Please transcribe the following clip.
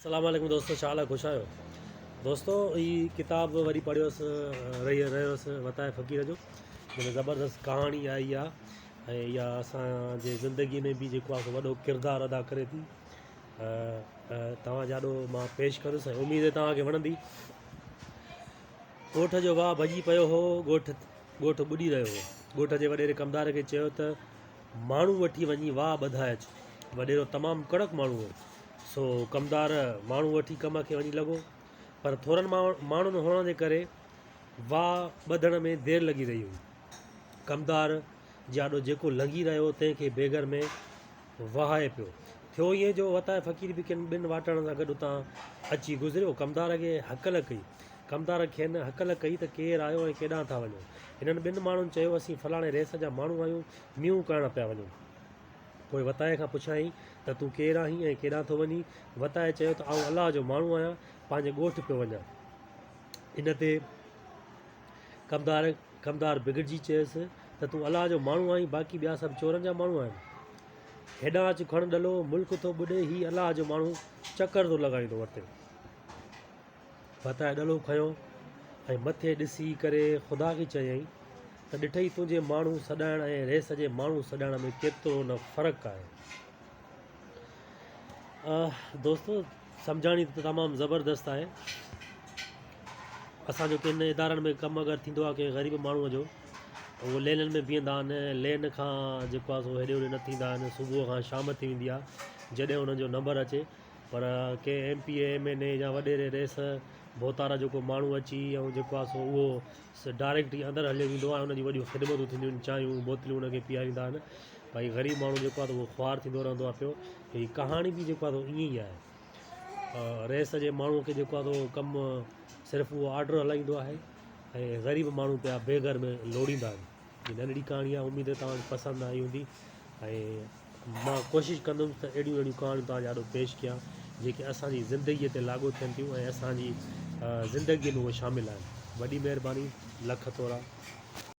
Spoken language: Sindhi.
السلام عليڪم دوستو ڇا حال آهي خوش آهيو دوستو هي ڪتاب وري پڙهيوس رهي رهيوس وتائي فقير جو جنهن ۾ زبردست ڪهاڻي آئي آهي ۽ اها اسان جي زندگي ۾ به جيڪو آهي وڏو ڪردار ادا ڪري ٿي توهان جي آڏو مان پيش ڪندس ۽ اميد توهان کي وڻندي ڳوٺ جو واهه ڀڄي پيو هو ڳوٺ ڳوٺ ٻڏي رهيو هو ڳوٺ جي وڏيري ڪمدار کي چيو ته ماڻهو وٺي وڃي واهه ٻڌائي اچ وڏيرو تمام ڪڙڪ ماڻهو هو سو ڪمدار ماڻهو وٺي ڪم کي وڃي لڳو، پر ٿورن ماڻهن هئڻ جي ڪري واهه ٻڌڻ ۾ دير لڳي رهي هئي. ڪمدار جي آڏو جيڪو لنگهي رهيو، تنهن کي بيگر ۾ وهائي پيو. ٿيو ائين جو وتائي فقير به ڪن ٻن واٽهڙن سان گڏ اتان اچي گذريو. ڪمدار کي هڪل ڪئي. ڪمدار کين هڪل ڪئي ته ڪير آهيو ۽ ڪيڏانهن ٿا وڃو؟ هنن ٻن ماڻهن چيو، اسين فلاڻي ريس جا ماڻهو آهيون، مينهون ڪهڻ پيا وڃون. پوء وتائي کان پڇيائين ته تون ڪير آهين ۽ ڪيڏانهن ٿو وڃين؟ وتائي چيو ته آئون الله جو ماڻهو آهيان، پنهنجي ڳوٺ پيو وڃان. ان تي ڪمدار ڪمدار بگڙجي چيس ته تون الله جو ماڻهو آهين، باقي ٻيا سڀ چورن جا ماڻهو آهن. هيڏانهن اچ کڻ ڏلو، ملڪ ٿو ٻڏي، هي الله جو ماڻهو چڪر ٿو لڳائيندو وتي. وتائي ڏلو کنيو ۽ مٿي ڏسي ڪري خدا کي چيائين ته ڏٺئي تنهنجي ماڻهو سڏائڻ ۽ رئيس جي ماڻهو سڏائڻ ۾ ڪيترو نه فرق آهي. دوستو سمجهاڻي ته تمام زبردست آهي. اسان جو ڪن ادارن ۾ ڪم اگر ٿيندو آهي ڪنهن غريب ماڻهوء جو ته اهي لينن ۾ بيهندا آهن لين کان جيڪو آهي سو هيڏي هوڏي نه ٿيندا آهن صبح کان شام ٿي ويندي آهي جڏهن انهن جو نمبر اچي پر ڪنهن M P A M N A يا وڏيري رئيس ڀوتار جو ڪو ماڻهو اچي ۽ جيڪو آهي سو اهو ڊائريڪٽ ئي اندر هليو ويندو آهي ان جون وڏيون خدمتون ٿينديون آهن چانهيون بوتليون ان کي پياريندا آهن ڀائي غريب ماڻهو جيڪو آهي اهو خوار ٿيندو رهندو آهي پيو هي ڪهاڻي به جيڪو آهي ائين ئي آهي رئيس جي ماڻهو کي جيڪو آهي سو ڪم صرف اهو آرڊر هلائيندو آهي ۽ غريب ماڻهو پيا بي گهر ۾ لوڙيندا آهن هي ننڍڙي ڪهاڻي آهي اميد توهان کي پسند آئي هوندي ۽ مان ڪوشش ڪندم ته اهڙيون اهڙيون ڪهاڻيون توهان جي آڏو پيش ڪيان جيڪي اسان جي زندگيء تي لاڳو ٿين ٿيون ۽ اسان جي زندگيء ۾ اهي شامل آهن. وڏي مهرباني. لک ٿورا.